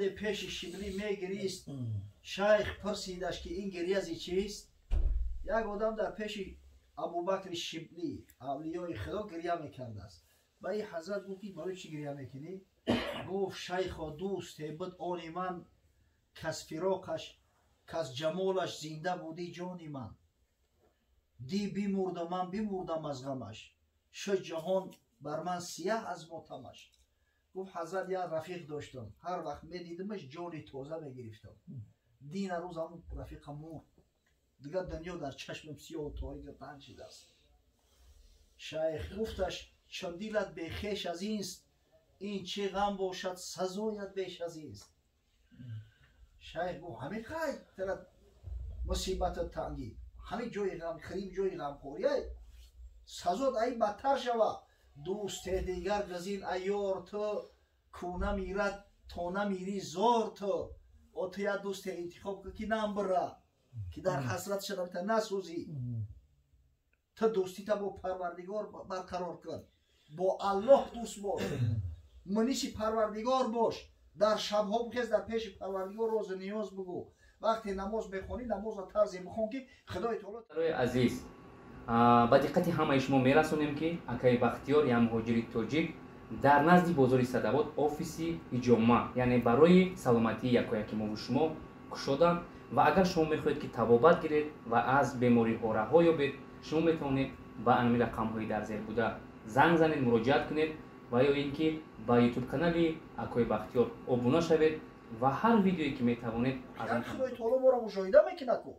Марде пеши Шиблӣ мегирист, шайх пурсидаш, ки ин гирья зи чист? Як одам дар пеши Абубакри Шиблӣ, авлиёи Худо, гирья мекардааст. Ба ин ҳазрат гуфт, ки барои чӣ гирья мекунӣ? Гуфт: шайхо, дӯсте буд они ман, каз фироқаш, каз ҷамолаш зинда будӣ ҷони ман. Дӣ бимурду ман бимурдам аз ғамаш, шуд ҷаҳон бар ман сияҳ аз мотамаш. Гуфт: ҳазрат, як рафиқ доштам, ҳар вақт медидимаш, ҷони тоза мегирифтам. Дина рӯз ҳамун рафиқа мурд, дигар дунё дар чашмам сиёҳу торик танг шидааст. Шайх гуфташ: чун дилат бехеш аз инст, ин чӣ ғам бошад, сазояд беш аз инст? Шайх гуфт: ҳамин хай тара мусибату тангӣ, ҳамин ҷои ғамхӯрӣ, ҷои ғамхория, сазод ай бадтар шава. Дӯсте дигар газин айёр ту, ку намирад то намирӣ зор ту. О, ту як дӯсте интихоб кун, ки намбира, ки дар ҳасрат шадамита насӯзӣ. Ту дӯстита бо Парвардигор барқарор кун, бо Аллоҳ дӯст бош, муниси Парвардигор бош. Дар шабҳо бихез, дар пеши Парвардигор розу ниёз бугӯ. Вақте намоз мехонӣ, намозро тарзе бихон, ки Худои Таоло Барои азиз, ба диққати ҳамаи шумо мерасонем, ки акаи Бахтиёр, як муҳоҷири тоҷик, дар назди бозори Садавот офиси ҳиҷома, яъне барои саломатии якояки мову шумо кушоданд. Ва агар шумо мехоҳед, ки табобат гиред ва аз бемориҳо раҳо ёбед, шумо метавонед ба анами рақамҳои дар зер буда занг занед, муроҷиат кунед ва ё ин ки ба Ютуб канали акои Бахтиёр обуна шавед ва ҳар видеое ки метавонед, аз он Худои Таоло моро мушоҳида мекунад ку.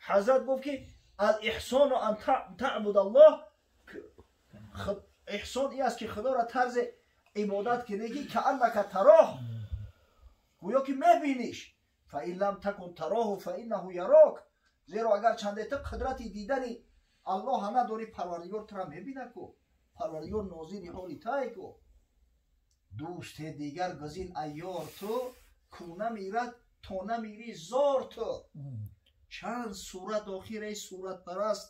Ҳазрат гуфт, ки الإحسان أن تعبد الله, эҳсон ин аст, ки Худоро тарзи ибодат кунӣ, ки كأنك تراه, гӯё ки мебиниш. فإن لم تكن تراه فإنه يراك. Зеро агар чанде ту қудрати дидани Аллоҳа надорӣ, Парвардигор тура мебинад ку, Парвардигор нозири ҳоли тай ку. Дӯсте дигар гузин айёр ту, ку намирад то намирӣ зор ту. Чанд сурат охир, эй суратпараст,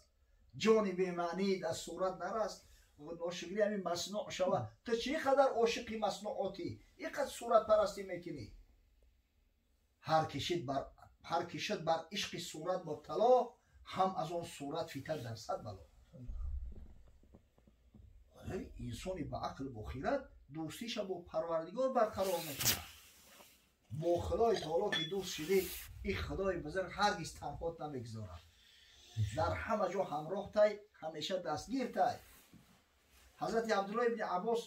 ҷони бемаънӣ аз сурат нараст. Ошиқи ҳамин маснӯъ шава. Ту чӣ қадар ошиқи маснуотӣ, ин қадр суратпарастӣ мекунӣ? Ҳар ки шуд бар ишқи сурат мубтало, ҳам аз он сурат фитад дар сад бало. Инсони ба ақл, бо хират дӯстиша бо Парвардигор барқарор мекунад. Бо Худои Таоло ки дӯст шудӣ, ин Худои бузург ҳаргиз танҳот намегузорад, дар ҳама ҷо ҳамроҳ тай, ҳамеша дастгир тай. Ҳазрати Абдулло ибни Аббос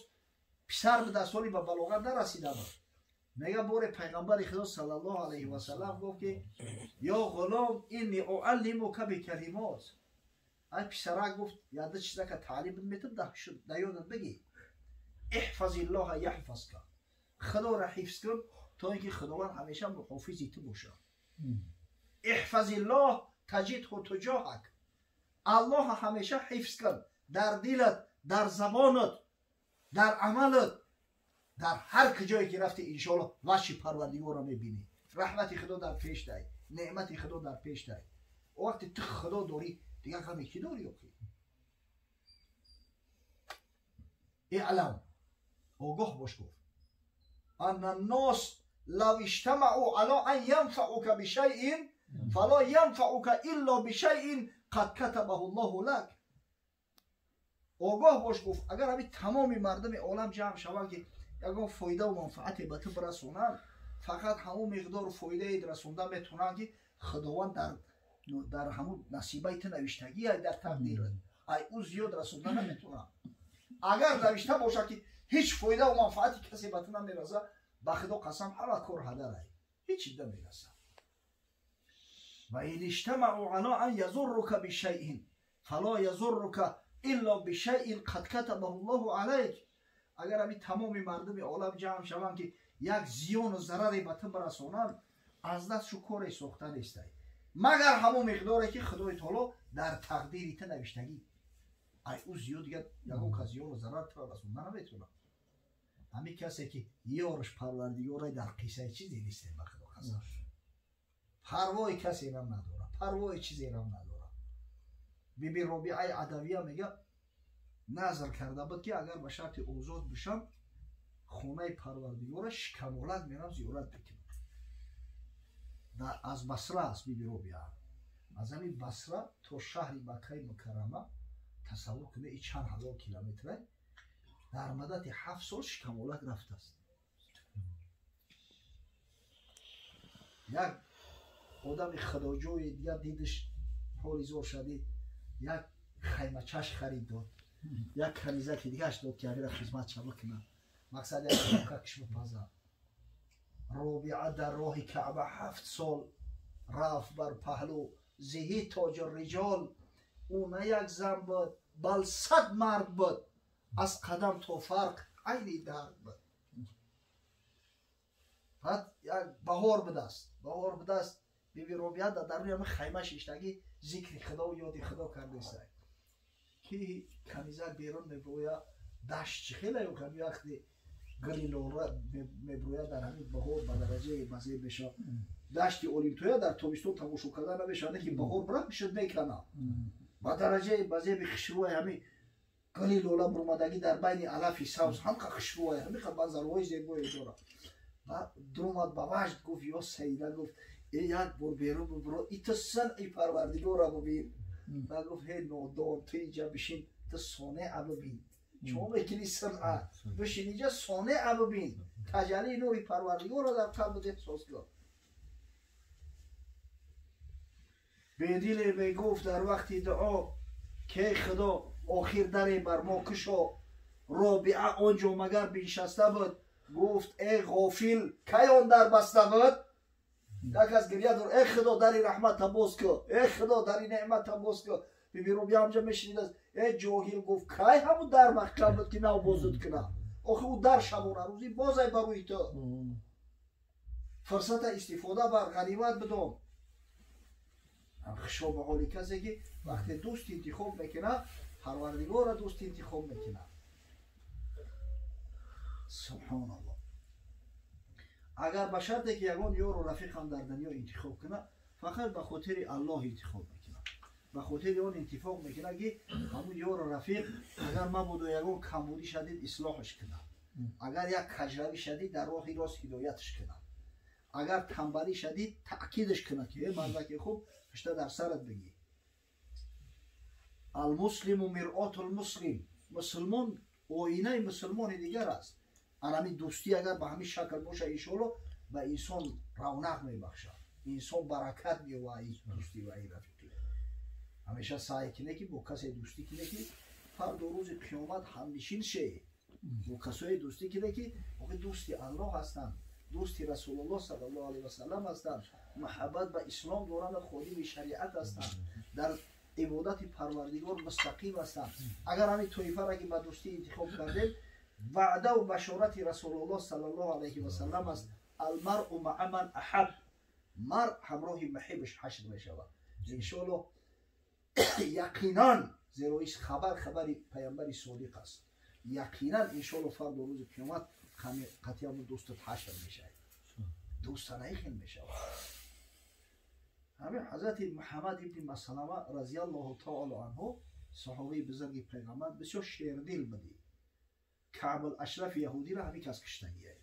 писар буда, соли ба балоғат нарасида буд. Мега, боре пайғамбари Худо саллаллоҳу алайҳи васалам гуфт, ки يا غلام، إني أعلمك بكلمات. Ай писарак, гуфт, яда чизака таълим метам, да ёдат бигӣ. احفظ الله يحفظك. Худоро ҳифз кун, то ин ки Худованд ҳамеша муҳофизи ту бошад. احفظ الله تجده تجاهك. Аллоҳ ҳамеша ҳифз кун, дар дилат, дар забонат, дар амалат, дар ҳар куҷое ки рафти, иншоалло вачҳи Парвардигорро мебинӣ, раҳмати Худо дар пеш дай, неъмати Худо дар пеш дай. Вақте ту Худо дорӣ, дигар ғаме кӣ дорӣ охи? اعلم, огоҳ бош, гуфт, أن الناس لو اجتمعوا على أن ينفعوك بشيء فلا ينفعوك إلا بشيء قد كتبه الله لك. Огоҳ бош, гуфт, агар ҳамин тамоми мардуми олам ҷамъ шаванд, ки ягон фоидаву манфаате ба ту бирасонанд, фақат ҳамон миқдору фоидае расонда метавонанд, ки Худованд дар ҳамун насибаи ту навиштагӣ, ай дар тақдират, ай ӯ зиёд расонда наметавонанд. Агар навишта бошад, ки ҳеҷ фоидаву манфаати касе ба ту намерасад, ба Худо қасам, ҳама кор ҳадарай, ҳеҷ чиз намерасад. وإن اجتمعوا على أن يضروك بشيء فلا يضروك إلا بشيء قد كتبه الله عليك. Агар ҳамин тамоми мардуми олам ҷамъ шаванд, ки як зиёну зараре ба ту бирасонанд, аз дастшу коре сохта нестай, магар ҳамон миқдоре, ки Худои Таоло дар тақдири ту навиштагӣ. Ай ӯ зиёд дигар ягон кас зиёну зарар туро расонда наметавонад. Ҳамин касе, ки ёрш Парвардигорай, дар қиссаи чизе нестем. Ба Худо қасам, парвои касерам надорад, парвои чизерам надорад. Биби Робиаи Адавия мега, назр карда буд, ки агар ба шарти озод бишам. Хонаи Парвардигора шикамолак мерам зиёрат бикунам. Аз Басра аст Биби Робиа. Аз ҳамин Басра то шаҳри Маккаи Мукаррама тасаввур кунед, и чанд ҳазор километра дар муддати 7 сол шикамолак рафтааст. Як одами худоҷӯи дигар дидиш ҳоли зор шадид, як хаймачаш харид дод, як канизаки дигаш дод, ки ҳамира хизмат шава кунад. Мақсад як какш бипазад. Робиа дар роҳи Каъба 7 сол рафт бар паҳлӯ, зиҳи тоҷи риҷол. Ӯ на як зан буд, бал 100 мард буд, аз қадам то фарқ айни дард буд. Баъд як баҳор будааст, баҳор будааст. Биби Робиа дар даруни ҳамин хайма шиштагӣ зикри Худо ёди Худо кардааст, ки канизак берун меброяд, дашт чӣ хеле ҳамин вақте гули лора меброяд дар ҳамин баҳор ба дараҷаи мазеб мешавад. Дашти Олимтоя дар тобистон тамошо карда намешавад, не ки баҳор бирав мешуд мекана. Ба дараҷаи мазеби хушрӯи ҳамин гули лола бурмадагӣ дар байни алафи сабз ҳамқа хушрӯи ҳамиқа манзараҳои зебое дорад. Баъд дурумад ба ваҷд, гуфт: ё Саида, гуфт, э як бор берун бибро, и ту синъи Парвардигора бибин. Баъд гуфт: ҳе нодон, ту инҷа бишин, ту сонеа бибин. Чо мекунӣ синъа? Бишин инҷа, сонеа бибин, таҷаллии нури Парвардигора дар қалбат эҳсос кун. Бедиле мегуфт дар вақти дуо, ки Худо охир даре бар мо кушо. Робиа он ҷо магар биншаста буд, гуфт: э ғофил, кай он дар баста буд? Як аз гирья дор: э Худо, дари раҳмата боз кун, э Худо, дари неъмата боз кун. Биби Робиа ҳамҷа мешунидааст. Э ҷоҳил, гуфт, кай ҳамун дар маҳкам буд, ки нав бозуд кунад? Охи ӯ дар шабонарӯзӣ бозай ба рӯи ту. Фурсата истифода бар, ғанимат бидон. Хушо ба ҳоли касе, ки вақте дӯст интихоб мекунад, Парвардигора дӯст интихоб мекунад. Субҳоналлоҳ. Агар ба шарте ки ягон ёру рафиқам дар дунё интихоб кунад, фақат ба хотири Аллоҳ интихоб мекунад, ба хотири он интифоқ мекунад, ки ҳамун ёру рафиқ агар мабодо ягон камбудӣ шадид, ислоҳаш кунад, агар як каҷравӣ шадид, дар роҳи рост ҳидояташ кунад, агар танбалӣ шадид, таъкидаш кунад, ки э мардаки хуб, пишта дар сарат бигӣ. Алмуслиму миръотул муслим. Мусулмон оинаи мусулмони дигар аст. Ҳамин дӯстӣ агар ба ҳамин шакл бошад, иншоалло ба инсон равнақ мебахшад, инсон баракат меёбад ин дӯстӣ ва ин рафиқӣ. Ҳамеша саъй кине, ки бо касе дӯстӣ кине, ки фардо рӯзи қиёмат ҳамнишин шее. Бо касое дӯстӣ кине, ки охи дӯсти Аллоҳ ҳастанд, дӯсти Расулуллоҳ саллаллоҳу алайҳи васаллам ҳастанд, муҳаббат ба ислом доранд, ходими шариат ҳастанд, дар ибодати Парвардигор мустақим ҳастанд. Агар ҳамин тоифаро ки ба дӯстӣ интихоб кардем, ваъдаву башорати Расулуллоҳ саллаллоҳу алайҳи васаллам аст: алмаръу маа ман аҳаб. Маръ ҳамроҳи маҳибаш ҳашр мешавад иншоаллоҳ, яқинан, зеро ин хабар хабари паямбари содиқ аст. Яқинан иншоаллоҳ фардо рӯзи қиёмат қатъиан дӯстат ҳашр мешавад, дӯста наихел мешавад. Ҳамин ҳазрати Муҳаммад ибни Маслама разияллоҳу таоло анҳу, саҳобаи бузурги пайғамбар, бисёр шердил будӣ. Каъбул Ашрафи яҳудиро ҳамин кас киштагия.